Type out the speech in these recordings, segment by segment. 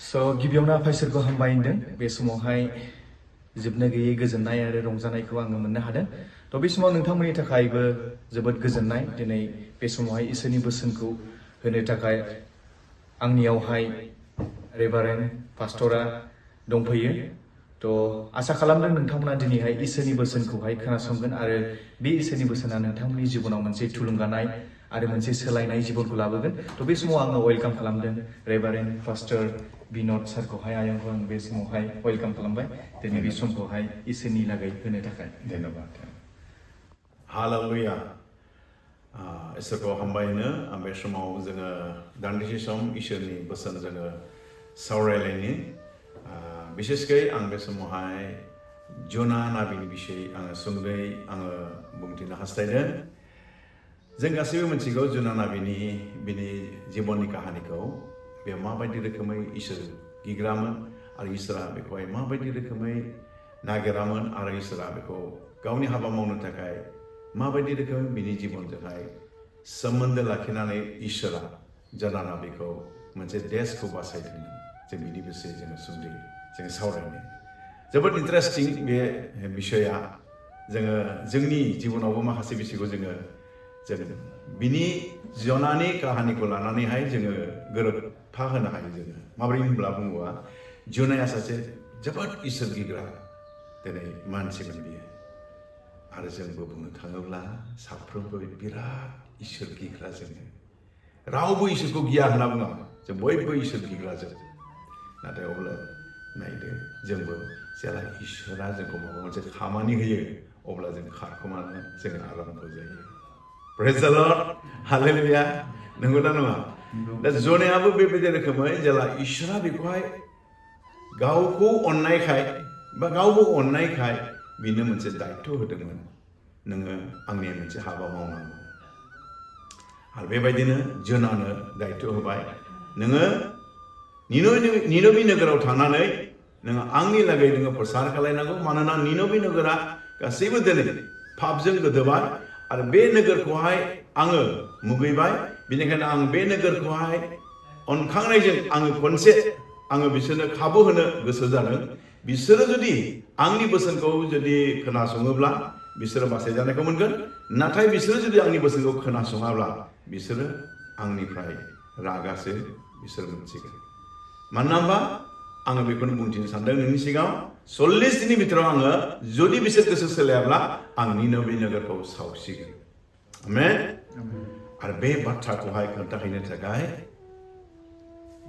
So गिबियावनो आफा इसोरखौ हामबायदों बे समावहाय जोबनो गैयै गोजोननाय आरो रंजानायखौ आङो मोननो हादों। थ' बे समाव नोंथांमोननि थाखायबो जोबोद गोजोननाय दिनै बे समावहाय इसोरनि बोसोनखौ होनो थाखाय आंनियावहाय रेभारेन्ड पास्टरा दंफैयो। थ' आसा खालामदों नोंथांमोना दिनैहाय इसोरनि बोसोनखौहाय खोनासंगोन आरो बे इसोरनि बोसोना नोंथांमोननि जिबनाव मोनसे थुलुंगानाय आरो मोनसे सोलायनाय जिबनखौ लाबोगोन। थ' बे समाव आङो वेलकाम खालामदों रेभारेन्ड पास्टर बिन'द सारखौहाय आयंखौ आं बे समावहाय वेलकाम खालामबाय दिनै बे समखौहाय इसोरनि लागै होनो थाखाय। धन्यबाद। हालेलुया। इसोरखौ हामबायनो बे समाव जोङो दान्दिसे सम इसोरनि बोसोन जोङो सावरायलायनि। बिसेसकै आं बे समावहाय ज'ना नाबिनि बिषय आङो सुंद'यै आङो बुंथिनो हास्थायदों। जों गासैबो मिथिगौ ज'ना नाबिनि बिनि जिबननि काहानिखौ बे माबायदि रोखोमै इसोर गिग्रामोन आरो इसोरा बेखौहाय माबायदि रोखोमै नागिरामोन आरो इसोरा बेखौ गावनि हाबा मावनो थाखाय माबायदि रोखोमै बिनि जिबनजोंहाय सोमोन्दो लाखिनानै इसोरा ज'ना नाबिखौ मोनसे देशखौ बासायदोंमोन। जों बिनि बिषय जोङो सुंद'यै जोङो सावरायनो जोबोद इन्टारेस्टिं बे बिषया। जोङो जोंनि जिबनावबो माखासे बिषयखौ जोङो बिनि ज'नानि काहानिखौ लानानैहाय जोङो गोरोबफा होनो हायो। जोङो माबोरै होनब्ला बुङोबा ज'नाया सासे जोबोद इसोर गिग्रा दिनै मानसिमोन बियो आरो जोंबो बुंनो थाङोब्ला साफ्रोमबो बिराद इसोर गिग्रा। जोङो रावबो इसोरखौ गिया होनना बुङा, जों बयबो इसोर गिग्रा जों। नाथाय अब्ला नायदो जोंबो जेला इसोरा जोंखौ माबा मोनसे खामानि होयो अब्ला जों खारखोमानो जोङो आराम्भ जायो। प्रेज द लर्ड, हालेलुया। नंगौना नङा? दा ज'नायाबो बेबायदि रोखोमै जेला इसोरा बेखौहाय गावखौ अननायखाय बा गावबो अननायखाय बिनो मोनसे दायित्व होदोंमोन, नोङो आंनि मोनसे हाबा मावनांगौ। आरो बेबायदिनो ज'नानो दायित्व होबाय, नोङो निनबे नोगोराव थांनानै नोङो आंनि लागै नोङो प्रसार खालायनांगौ। मानोना निनबे नोगोरा गासैबो दिनै पापजों गोदोबाय आरो बे नोगोरखौहाय आङो मुगैबाय। बेनिखायनो आं बे नोगोरखौहाय अनखांनायजों आङो खनसे आङो बिसोरनो खाबु होनो गोसो जादों। बिसोरो जुदि आंनि बोसोनखौ जुदि खोनासङोब्ला बिसोरो बासायजानायखौ मोनगोन। नाथाय बिसोरो जुदि आंनि बोसोनखौ खोनासङाब्ला बिसोरो आंनिफ्राय रागासो बिसोर मोनसिगोन। मानो होनबा आङो बेखौनो बुंथिनो सानदों नोंनि सिगाङाव, 40 दिननि बिथोराव आङो जुदि बिसोर गोसो सोलायाब्ला आं निनबे नोगोरखौ सावसिगोन। आमेन। आरो बे बाथ्राखौहाय खोन्थाहैनो थाखाय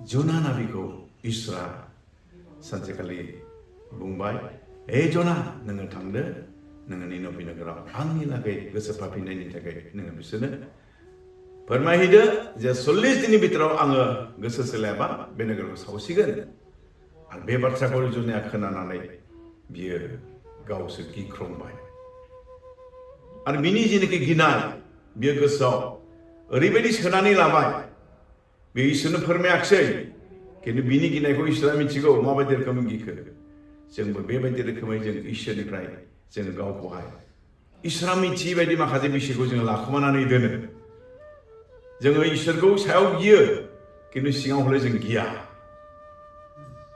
ज'ना नाबिखौ इसोरा सानसेखालि बुंबाय, हे ज'ना, नोङो थांदो, नोङो निनबे नोगोराव आंनि लागै गोसोफाफिननायनि थाखाय नोङो बिसोरनो फोरमायहैदो जे 40 दिननि बिथोराव आङो गोसो सोलायाबा बे नोगोरखौ सावसिगोन। आरो बे बाथ्राखौ ज'नाया खोनानानै बियो गावसो गिख्रंबाय आरो बिनि जेनाखि गिनाय बियो गोसोआव ओरैबायदि सोनानै लाबाय, बे इसोरनो फोरमायाखिसै, खिन्थु बिनि गिनायखौ इसोरा मिथिगौ माबायदि रोखोमै गिखो। जोंबो बेबायदि रोखोमै जों इसोरनिफ्राय जोङो गावखौहाय इसोरा मिथियै बायदि माखासे बिषयखौ जोङो लाखोमानानै दोनो। जोङो इसोरखौ सायाव गियो खिन्थु सिङाव हले जों गिया,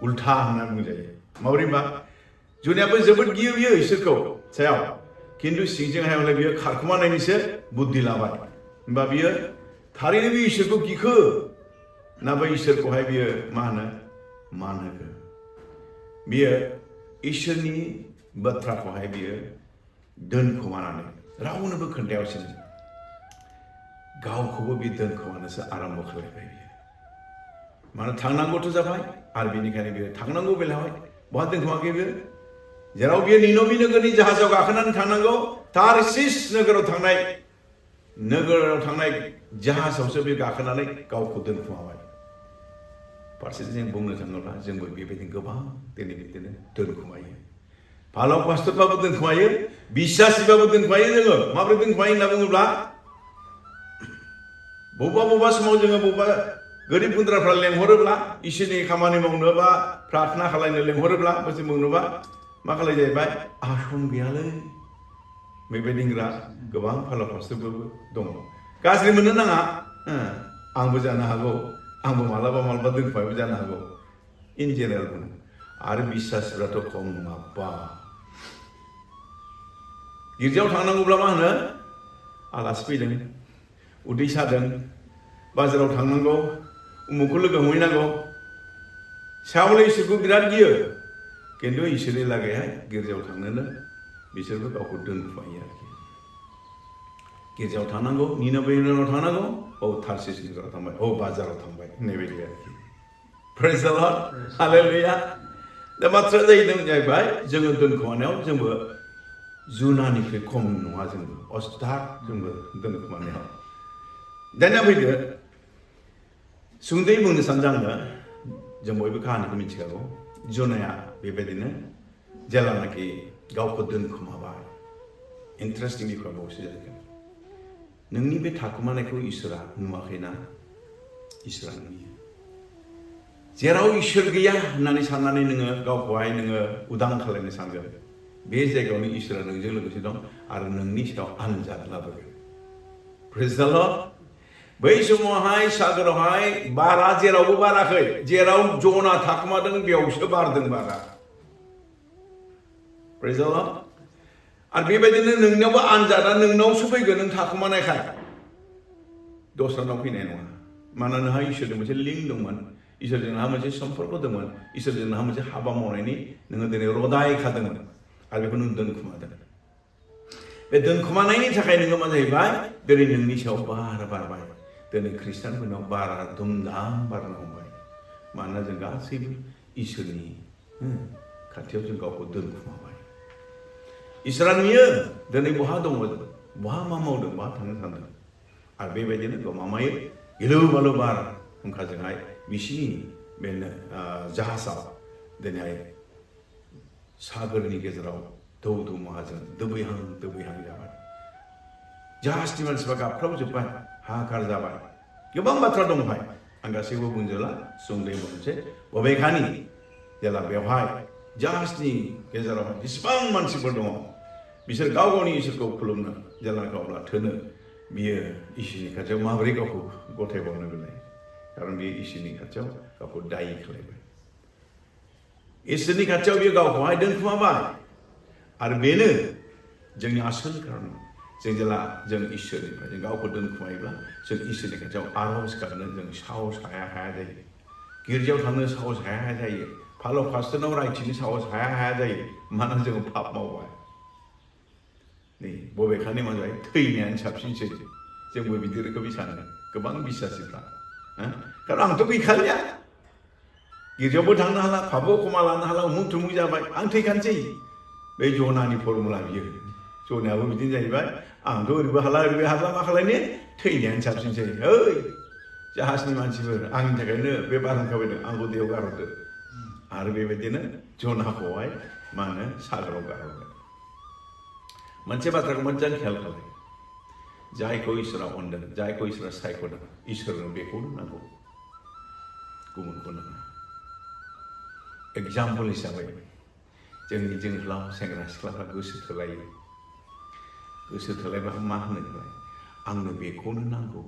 उल्था होनना बुंजायो। माबोरैबा ज'नायाबो जोबोद गियो बियो इसोरखौ सायाव, खिन्थु सिंजोंहाय हले बियो खारखोमानायनिसो बुद्धि लाबाय। होमबा बियो थारैनो बे इसोरखौ गिखो ना बै इसोरखौहाय बियो मा होनो मान होखो? बियो इसोरनि बाथ्राखौहाय बियो दोनखोमानानै रावनोबो खोन्थायासैनो, गावखौबो बे दोनखोमानोसो आराम्भ खालामबाय बियो। मानो थांनांगौथ' जाबाय आरो बेनिखायनो बियो थांनांगौ बेलायावहाय बहा दोनखोमाखै बियो? जेराव बियो निनबे नोगोरनि जाहाजाव गाखोनानै थांनांगौ, तारसिस नोगोराव थांनाय जाहाजावसो बे गाखोनानै गावखौ दोनखोमाबाय। फारसेथिं बुंनो थाङोब्ला जोंबो बेबायदिनो गोबां दिनै बिदिनो दोनखोमायो। फालाव पास्टरबाबो दोनखोमायो, बिश्वासिबाबो दोनखोमायो। जोङो माबोरै दोनखोमायो होनना बुङोब्ला बबेबा समाव जोङो बबेबा गोरिब गुन्द्राफ्रा लेंहरोब्ला इसोरनि खामानि मावनो बा प्रार्थना खालायनो लेंहरोब्ला बोसोन बुंनोबा मा खालाय जाहैबाय, आंहा सम गैयालै, बेबायदि होनग्रा गोबां फालाव पास्टरफोरबो दङ। गाज्रि मोननो नाङा, आंबो जानो हागौ, आंबो मालाबा दोनखोमायबो जानो हागौ। इन जेनेरेल बुङो आरो बिश्वासफ्राथ' खम माबा गिर्जायाव थांनांगौब्ला मा होनो आलासि फैदों उदै सादों बाजाराव थांनांगौ उमुखौ लोगो हमहैनांगौ सावले इसोरखौ बिराद गियो खिन्थु इसोरनि लागैहाय गिर्जायाव थांनोनो बिसोरबो गावखौ दोनखुमायो आरोखि गिर्जायाव थांनांगौ निनबेनाव थांनांगौ थार्सिसनिफ्राव थांबाय बाजाराव थांबाय होननाय बायदि आरोखि प्रेज द लर्ड हालेलुया दा बाथ्राया जाहैबाय जोङो दोनखुमानायाव जोंबो जुनानिफ्राय खम नङा जोंबो अस्ताद जोंबो दोनखुमानायाव दानिया फैदो सुंद'यै बुंनो सानदों आङो जों बयबो काहानिखौ मिथिखागौ जुनाया बेबायदिनो जेलानाखि गावखौ दोनखुमाबाय इन्टारेस्टिं बिखय बावसो जागोन नोंनि बे थाखुमानायखौ इसोरा नुवाखैना इसोरा नुयो जेराव इसोर गैया होननानै साननानै नोङो गावखौहाय नोङो उदां खालामनो सानगोन बे जायगायावनो इसोरा नोंजों लोगोसे दं आरो नोंनि सायाव आनजाद लाबोगोन प्रेज द लर्ड बै समावहाय सागोरावहाय बारा जेरावबो बाराखै जेराव जना थाखुमादों बेयावसो बारदों बारा प्रेज द लर्ड आरो बेबायदिनो नोंनावबो आनजादा नोंनावसो फैगोन नों थाखुमानायखाय दस्रानाव फैनाय नङा मानोना नोंहा इसोरजों मोनसे लिंक दंमोन इसोरजों नोंहा मोनसे सम्पर्क दंमोन इसोरजों नोंहा मोनसे हाबा मावनायनि नोङो दिनै रदायखादोंमोन आरो बेखौ नों दोनखुमादों बे दोनखुमानायनि थाखाय नोङो मा जाहैबाय दिनै नोंनि सायाव बारा बारबाय दिनै ख्रिस्टानफोरनाव बारा दुमदाम बारनो हमबाय मानोना जों गासैबो इसोरनि खाथियाव जों गावखौ दोनखुमाबाय इसोरा नुयो दिनै बहा दङ बहा मा मावदों बहा थांनो सानदों आरो बेबायदिनो गाव मामायो गिलु बालु बार हुंखाजोंहाय बिसिनि बे जाहाजाव दिनैहाय सागोरनि गेजेराव दौ दौमाजों दोबैहां जाबाय जाहाजनि मानसिफ्रा गाबख्रावजोब्बाय हाहाकार जाबाय गोबां बाथ्रा दं बेवहाय आं गासैबो बुंजोबला सुंद'यै बुंनोसै बबेखानि जेला बेवहाय जाहाजनि गेजेराव जेसेबां मानसिफोर दङ बिसोर गाव गावनि इसोरखौ खुलुमनो जेला गावब्ला थोनो बियो इसोरनि खाथियाव माबोरै गावखौ गथायबावनो बेलाय खारन बियो इसोरनि खाथियाव गावखौ दायि खालायबाय इसोरनि खाथियाव बियो गावखौहाय दोनखुमाबाय आरो बेनो जोंनि आसोल खारन जों जेला जों इसोरनिफ्राय जों गावखौ दोनखुमायोब्ला जों इसोरनि खाथियाव आर'ज गाबनो जों साहस हाया जायो गिर्जायाव थांनो साहस हाया जायो फालो फास्टनाव रायथिनो साहस हाया जायो मानोना जोङो पाप मावबाय नै बबेखानि मा जायो थैनायानो साबसिनसै जोंबो बिदि रोखोमै सानो गोबां बिश्वासिफ्रा खारन आंथ' गैखालिया गिर्जायावबो थांनो हाला पापबो खमा लानो हाला उमुक थुमुक जाबाय आं थैखानोसै बे जनानि फर्मुला बियो जनायाबो बिदिनो जाहैबाय आंथ' ओरैबो हाला मा खालायनो थैनायानो साबसिनसै ओइ जाहाजनि मानसिफोर आंनि थाखायनो बे बारहुंखा फैदों आंखौ दैयाव गारहरदो आरो बेबायदिनो जनाखौहाय मा होनो सागराव गारहरबाय मोनसे बाथ्राखौ मोजां खेयाल खालाय जायखौ इसोरा अनदों जायखौ इसोरा सायख'दों इसोरनो बेखौनो नांगौ गुबुनखौ नाङा एग्जाम्पल हिसाबै जोंनि जोंज्लाव सेंग्रा सिख्लाफ्रा गोसो थोलायबा मा होनो आंनो बेखौनो नांगौ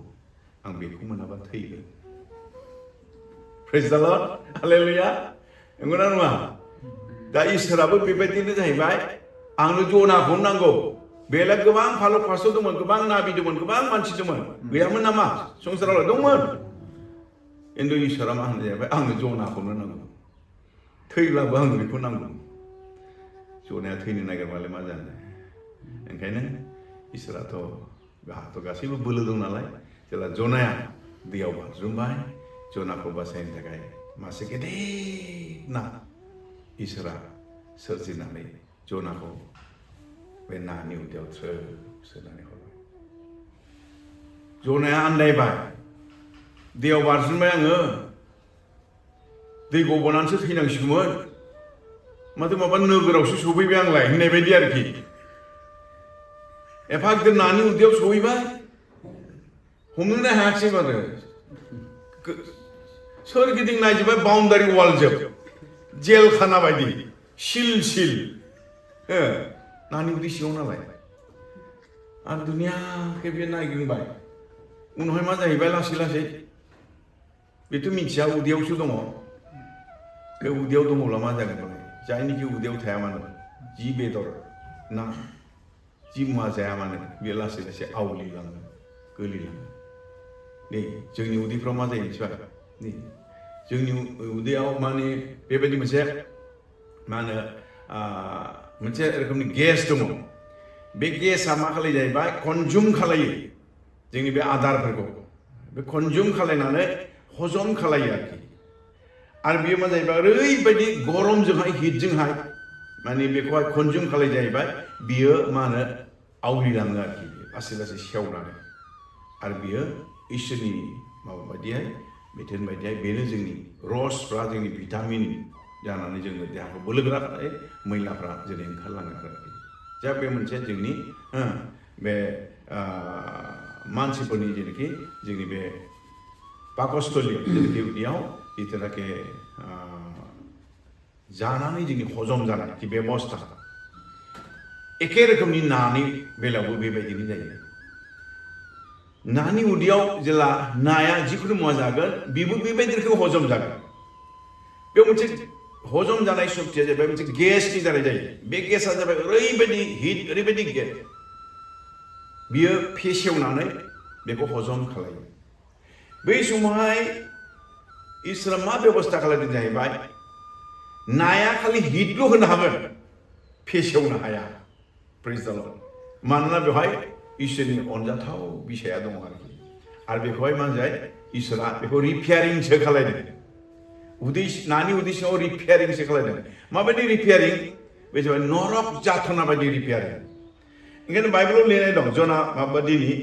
आं बेखौ मोनाबा थैगोन प्रेज द लर्ड हालेलुया नंगौना नङा दा इसोराबो बेबायदिनो जाहैबाय आंनो जनाखौ नांगौ बेलाय गोबां फालो फास्टआव दंमोन गोबां नाबि दंमोन गोबां मानसि दंमोन गैयामोन नामा संसाराव दंमोन खिन्थु इसोरा मा होनो जाहैबाय आंनो जनाखौनो नांगौ थैब्लाबो आंनो बेखौ नांगौ जनाया थैनो नागिरबालाय मा जानो ओंखायनो इसोराथ' गाहाथ' गासैबो बोलो दं नालाय जेला जनाया दैयाव बाज्रुमबाय जनाखौ बासायनो थाखाय मासे गेदेर ना इसोरा सोरजिनानै जनाखौ बे नानि उदैयाव थ्रोब सोनानै हरबाय जनाया आन्दायबाय दैयाव बाज्रुमबाय आङो दै गब'नानैसो थैनांसिगौमोन माथो माबा नोगोरावसो सफैबाय आंलाय होननाय बायदि आरोखि एफा गिदिर नानि उदैयाव सहैबाय हमनोनो हायाखिसै माथो सोरगिदिं नायजोब्बाय बाउन्डारि वाल जोब जेल खाना बायदि सिल नानि उदै सिङाव नालाय आरो दुनियाखै बे नायगिंबाय उनावहाय मा जाहैबाय लासै बेथ' मिथिया उदैयावसो दङ बे उदैयाव दङब्ला मा जागोन बेलाय जायनिखि उदैयाव थाया मानो जि बेदर ना जि मुवा जाया मानो बे लासै लासै आवलिलाङो गोलैलाङो नै जोंनि उदैफ्राव मा जायो मिथिबाय नै जोंनि उदैयाव माने बेबायदि मोनसे मा होनो मोनसे रोखोमनि गेस दङ बे गेसआ मा खालायो जाहैबाय कनजुम खालायो जोंनि बे आदारफोरखौ बे कनजुम खालायनानै हजम खालायो आरो बेयो मा जाहैबाय ओरैबायदि गरमजोंहाय हिटजोंहाय माने बेखौहाय कनजुम खालाय जाहैबाय बियो मा होनो आवलिलाङो आरोखि लासै लासै सेवनानै आरो बियो इसोरनि माबा बायदिहाय बिथोन बायदिहाय बेनो जोंनि रसफ्रा जोंनि भिटामिन जानानै जोङो देहाखौ बोलोगोरा खालामो मैलाफ्रा जेरै ओंखारलाङो आरोखि जा बे मोनसे जोंनि बे मानसिफोरनि जेनाखि जोंनि बे पाकस्थलियाव जेनाखि उदैयाव जिथुनाखि जानानै जोंनि हजम जानाय जि बेबस्था एखे रोखोमनि नानि बेलायावबो बेबायदिनो जायो नानि उदैयाव जेला नाया जिखुनु मुवा जागोन बेबो बेबायदि रोखोम हजम जागोन बे मोनसे हजम जानाय सक्तिया जाबाय मोनसे गेसनि दारै जायो बे गेसआ जाबाय ओरैबायदि हिट ओरैबायदि गेस बियो फेसेवनानै बेखौ हजम खालायो बै समावहाय इसोरा मा बेबस्था खालामदों जाहैबाय नाया खालि हिटल' होनो हागोन फेसेवनो हाया प्रेज द लर्ड मानोना बेवहाय इसोरनि अनजाथाव बिसाया दङ आरोखि आरो बेखौहाय मा जायो इसोरा बेखौ रिपेयारिंसो खालायदों नानि उदै सिङाव रिपेयारिंसो खालायदों माबायदि रिपेयारिं बे जाबाय नरक जाथना बायदि रिपेयारिं ओंखायनो बाइबेलाव लिरनाय दं जना माबा दिनै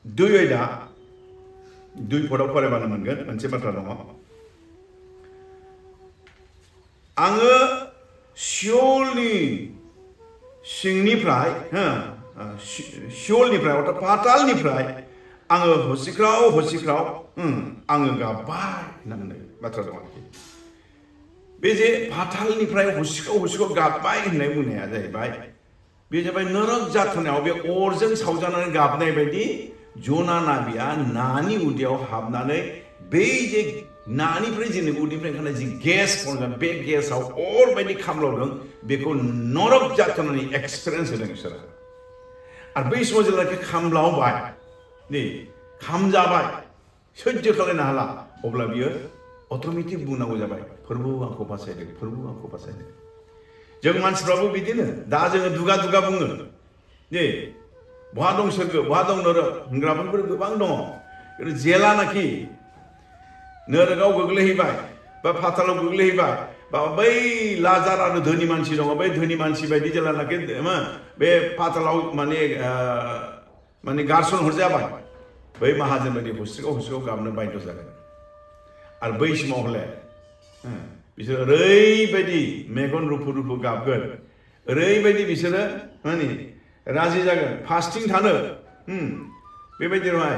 2 आयदा 2 पदआव फरायबानो मोनगोन मोनसे बाथ्रा दङ आङो सिअलनि सिंनिफ्राय सिअलनिफ्राय अर्थात पातालनिफ्राय आङो हसिख्राव आङो गाबबाय होननानै बाथ्रा दं आरोखि बे जे पातालनिफ्राय हसिख्राव गाबबाय होननाय बुंनाया जाहैबाय बे जाबाय नरक जाथनायाव बे अरजों सावजानानै गाबनाय बायदि ज'ना नाबिया नानि उदैयाव हाबनानै बै जे नानिफ्राय जोंनि उदैनिफ्राय ओंखारनाय जि गेस मोनगोन बे गेसाव अरबायदि खामलावदों बेखौ नरक जाथनानि एक्सपिरियेन्स होदों बिसोरो आरो बै समाव जेब्लाखि खामलावबाय नै खामजाबाय सैज्य खालायनो हाला अब्ला बियो अट'मेटिक बुंनांगौ जाबाय फोरबु आंखौ बासायदो जों मानसिफ्राबो बिदिनो दा जोङो दुगा बुङो जे बहा दं सोरगो बहा दं नरक होनग्राफोर गोबां दङ जेलानाखि नरकाव गोग्लैहैबाय बा पातालाव गोग्लैहैबाय बा बै लाजार आरो धोनि मानसि दङ बै धोनि मानसि बायदि जेलानाखि बे पातालाव माने गारसन हरजाबाय बै माहाजोन बायदि हस्रिगाव गाबनो बाध्य जागोन आरो बै समाव हले बिसोर ओरैबायदि मेगन रुफु गाबगोन ओरैबायदि बिसोरो माने राजि जागोन फास्टिं थानो बेबायदिनोहाय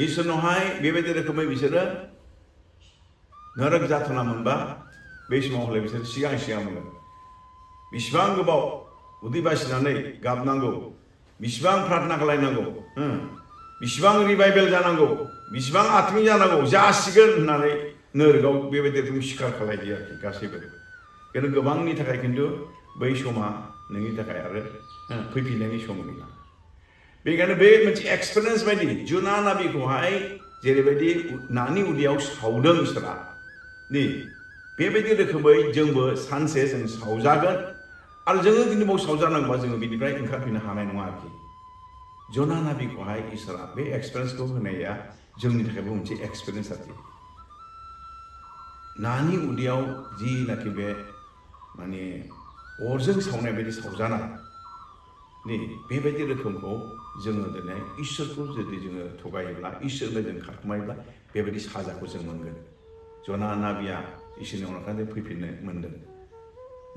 इसोरनावहाय बेबायदि रोखोमै बिसोरो नरक जाथना मोनबा बै समाव हले बिसोर सिगां मोनगोन बिसिबां गोबाव उदै बासिनानै गाबनांगौ बिसिबां प्रार्थना खालायनांगौ बिसिबां रिभाइभेल जानांगौ बिसिबां आत्मिक जानांगौ जासिगोन होननानै नरकाव बेबायदि रोखोम सिखार खालायदो आरोखि गासैबो खिन्थु गोबांनि थाखाय खिन्थु बै समा नोंनि थाखाय आरो फैफिननायनि सम गैला बेखायनो बे मोनसे एक्सपिरियेन्स बायदि ज'ना नाबिखौहाय जेरैबायदि नानि उदैयाव सावदों इसोरा नै बेबायदि रोखोमै जोंबो सानसे जों सावजागोन आरो जोङो दिनै बाव सावजानांगौबा जोङो बिनिफ्राय ओंखारफिननो हानाय नङा आरोखि ज'ना नाबिखौहाय इसोरा बे एक्सपिरियेन्सखौ होनाया जोंनि थाखायबो मोनसे एक्सपिरियेन्स आरोखि नानि उदैयाव जिनाखि बे माने अरजों सावनाय बायदि सावजानाय नै बेबायदि रोखोमखौ जोङो दिनै इसोरखौ जुदि जोङो थगायोब्ला इसोरनो जों खारखुमायोब्ला बेबायदि साजाखौ जों मोनगोन ज'ना नाबिया इसोरनि अननायजों फैफिननो मोनदों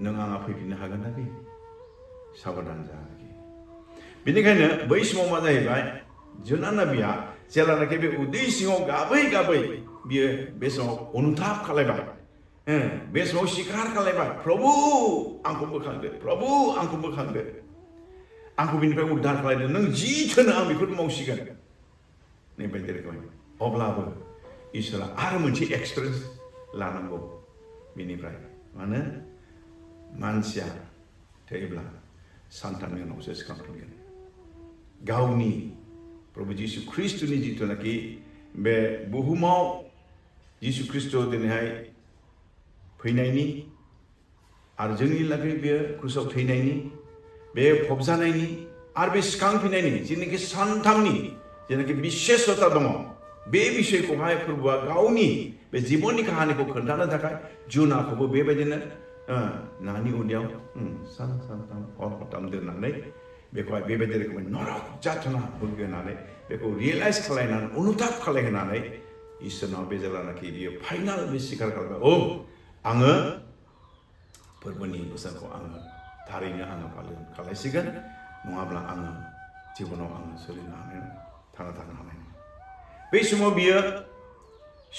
नों आंहा फैफिननो हागोन ना बे साबधान जा आरोखि बेनिखायनो बै समाव मा जाहैबाय ज'ना नाबिया जेलानाखि बे उदै सिङाव गाबै बियो बे समाव अनुताप खालायबाय बे समाव सिखार खालायबाय प्रभु आंखौ बोखांदो आंखौ बिनिफ्राय उद्धार खालायदो नों जि थोनो आं बेखौ मावसिगोन नै बायदि रोखोमै अब्लाबो इसोरा आरो मोनसे एक्सपिरियेन्स लानांगौ बिनिफ्राय मानो मानसिया थैब्ला सानथामनि उनावसो सिखारफिनगोन गावनि प्रभु जिशु ख्रीष्टनि जिथुनाखि बे बुहुमाव जिशु ख्रीष्ट दिनैहाय फैनायनि आरो जोंनि लागै बे क्रुसाव थैनायनि बे फबजानायनि आरो बे सिखांफिननायनि जेनाखि सानथामनि जेनाखि बिशेषता दङ बे बिषयखौहाय प्रभुआ गावनि बे जिबननि काहानिखौ खोन्थानो थाखाय जुनाखौबो बेबायदिनो नानि उदैयाव सानथाम हरथाम दोननानै बेखौहाय बेबायदि रोखोमै नरक जाथना होनानै बेखौ रियेलाइज खालायनानै अनुताप खालायहोनानै इसोरनाव बे जेब्लानाखि बियो फाइनाल बे स्वीकार खालामबाय आङो फोरबोनि बोसोनखौ आङो थारैनो आङो खालायसिगोन नङाब्ला आङो जिबनाव आङो सोलिनो हानाय थांना थानो हानाय नङा बै समाव बियो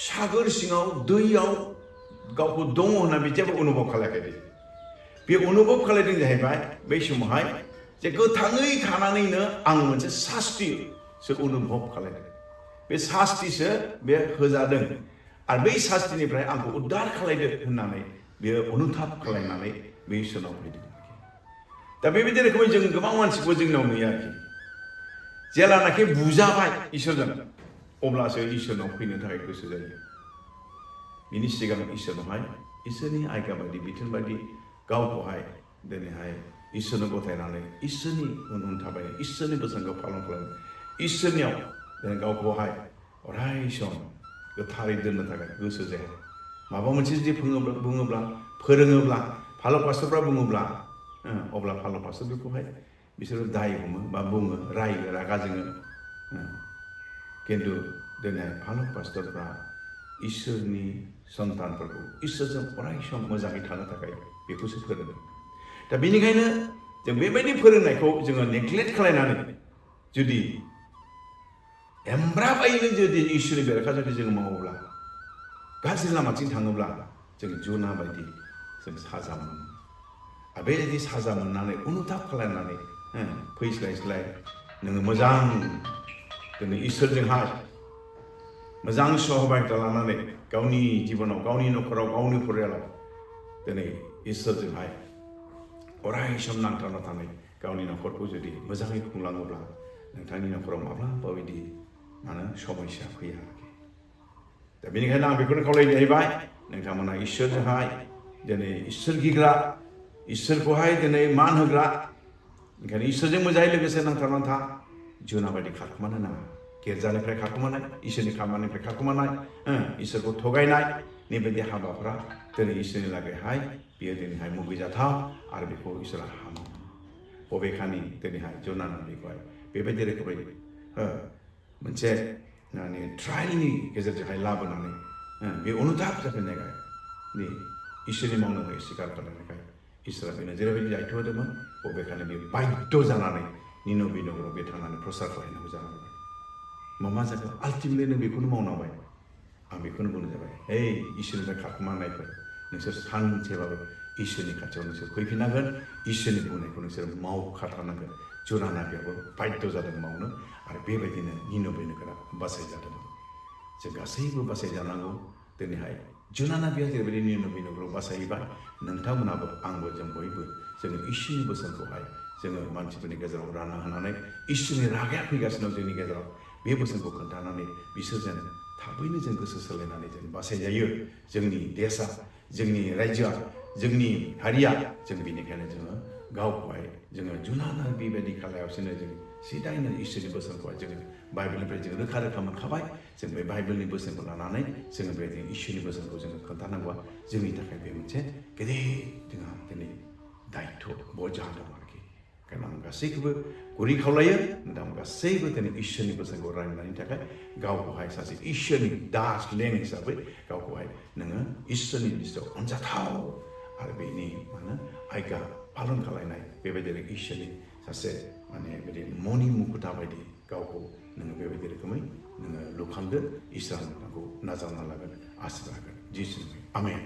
सागोर सिङाव दैयाव गावखौ दङ होनना बे जेबो अनुभब खालायाखै बे अनुभब खालायदों जाहैबाय बै समावहाय जे गोथाङै थानानैनो आं मोनसे सास्तिसो अनुभब खालायदों बे सास्तिसो बे होजादों आरो बै सास्तिनिफ्राय आंखौ उद्धार खालायदो होननानै बेयो अनुताप खालायनानै बे इसोरनाव फैदों दा बेबायदि रोखोमै जों गोबां मानसिखौ जोंनाव नुयो आरोखि जेलानाखि बुजाबाय इसोरजों अब्लासो इसोरनाव फैनो थाखाय गोसो जायो बिनि सिगां इसोरनावहाय इसोरनि आज्ञा बायदि बिथोन बायदि गावखौहाय दिनैहाय इसोरनो गथायनानै इसोरनि उन उन थाबायनो इसोरनि बोसोनखौ पालन खालामनो इसोरनियाव गावखौहाय अराय सम गोथारै दोननो थाखाय गोसो जाया माबा मोनसे जुदि बुङोब्ला फोरोङोब्ला फालो पास्टरफ्रा बुङोब्ला अब्ला फालो पास्टरफोरखौहाय बिसोरो दाय हमो बा बुङो रायो रागा जोङो किन्तु दिनै फालो पास्टरफ्रा इसोरनि सन्तानफोरखौ इसोरजों अराय सम मोजाङै थानो थाखाय बेखौसो फोरोङो दा बेनिखायनो जों बेबायदि फोरोंनायखौ जोङो नेग्लेक्ट खालायनानै जुदि एमब्राबायैनो जुदि इसोरनि बेरेखा जुदि जों मावोब्ला गाज्रि लामाथिं थाङोब्ला जों जुना बायदि जों साजा मोनो आरो बेबायदि साजा मोननानै अनुताप खालायनानै फैस्लायस्लाय नोङो मोजां दिनै इसोरजोंहाय मोजां सहबायता लानानै गावनि जिबनाव गावनि न'खराव गावनि फरियालाव दिनै इसोरजोंहाय अराय सम नांथाबना थानाय गावनि न'खरखौ जुदि मोजाङै खुंलाङोब्ला नोंथांनि न'खराव माब्लाबा बिदि समस्या फैया दा बेनिखायनो आं बेखौनो खावलायनो जाहैबाय नोंथांमोना इसोरजोंहाय दिनै इसोर गिग्रा इसोरखौहाय दिनै मान होग्रा ओंखायनो इसोरजों मोजाङै लोगोसे नांथाबनानै था जुना बायदि खारखोमानो नाङा गिर्जानिफ्राय खारखोमानाय इसोरनि खामानिनिफ्राय खारखोमानाय इसोरखौ थगायनाय नैबायदि हाबाफ्रा दिनै इसोरनि लागैहाय बियो दिनैहाय मुगैजाथाव आरो बेखौ इसोरा हामा बबेखानि दिनैहाय जुना बेखौहाय बेबायदि रोखोमै मोनसे ट्रायलनि गेजेरजोंहाय लाबोनानै बे अनुताप जाफिननायखाय इसोरनि मावनांगौ स्वीकार खालामनायखाय इसोरा बेनो जेरैबायदि दायथ' होदोंमोन बबेखानि बे बाध्य जानानै निनबे नगराव बे थांनानै प्रसार खालामनांगौ जानांगौ मा जाखो आल्टिमेटलि बेखौनो मावनांबाय आं बेखौनो बुंनो जाबाय इसोरनिफ्राय खारखोमानायफोर नोंसोर सानसेबाबो इसोरनि खाथियाव नोंसोर फैफिननांगोन इसोरनि बुंनायखौ नोंसोर मावखाथारनांगोन जुनाना बेयावबो बाध्य जादों मावनो आरो बेबायदिनो निनबे नोगोरा बासायजादोंमोन जों गासैबो बासायजानांगौ दिनैहाय जुनाना बेया जेरैबायदि निनबे नगराव बासायोबा नोंथांमोनाबो आंबो जों बयबो जोङो इसोरनि बोसोनखौहाय जोङो मानसिफोरनि गेजेराव रानना होनानै इसोरनि रागाया फैगासिनो जोंनि गेजेराव बे बोसोनखौ खोन्थानानै बिसोरजों थाबैनो जों गोसो सोलायनानै जों बासायजायो जोंनि देशा जोंनि रायजोआ जोंनि हारिया जों बेनिखायनो जोङो गावखौहाय जोङो जुनाना बेबायदि खालायावसोनो जों सिदायैनो इसोरनि बोसोनखौहाय जोङो बाइबेलनिफ्राय जों रोखा रोखा मोनखाबाय जों बे बाइबेलनि बोसोनखौ लानानै जोङो बेबायदि इसोरनि बोसोनखौ जोङो खोन्थानांगौआ जोंनि थाखाय बे मोनसे गेदेर जोंहा दिनै दायित्व बजा दं आरोखि ओंखायनो आं गासैखौबो गुरै खावलायो नोंथां गासैबो दिनै इसोरनि बोसोनखौ रायलायनायनि थाखाय गावखौहाय सासे इसोरनि दास लें हिसाबै गावखौहाय नोङो इसोरनि दृष्टियाव अनजाथाव आरो बेनि आज्ञा पालन खालायनाय बेबायदिनो इसोरनि सासे बिदि मणि मुकुटा बायदि गावखौ नोङो बेबायदि रोखोमै नोङो लुखांदो इसोरा नोंथांखौ नाजावना लागोन आसा लागोन जिसुनि आमेन।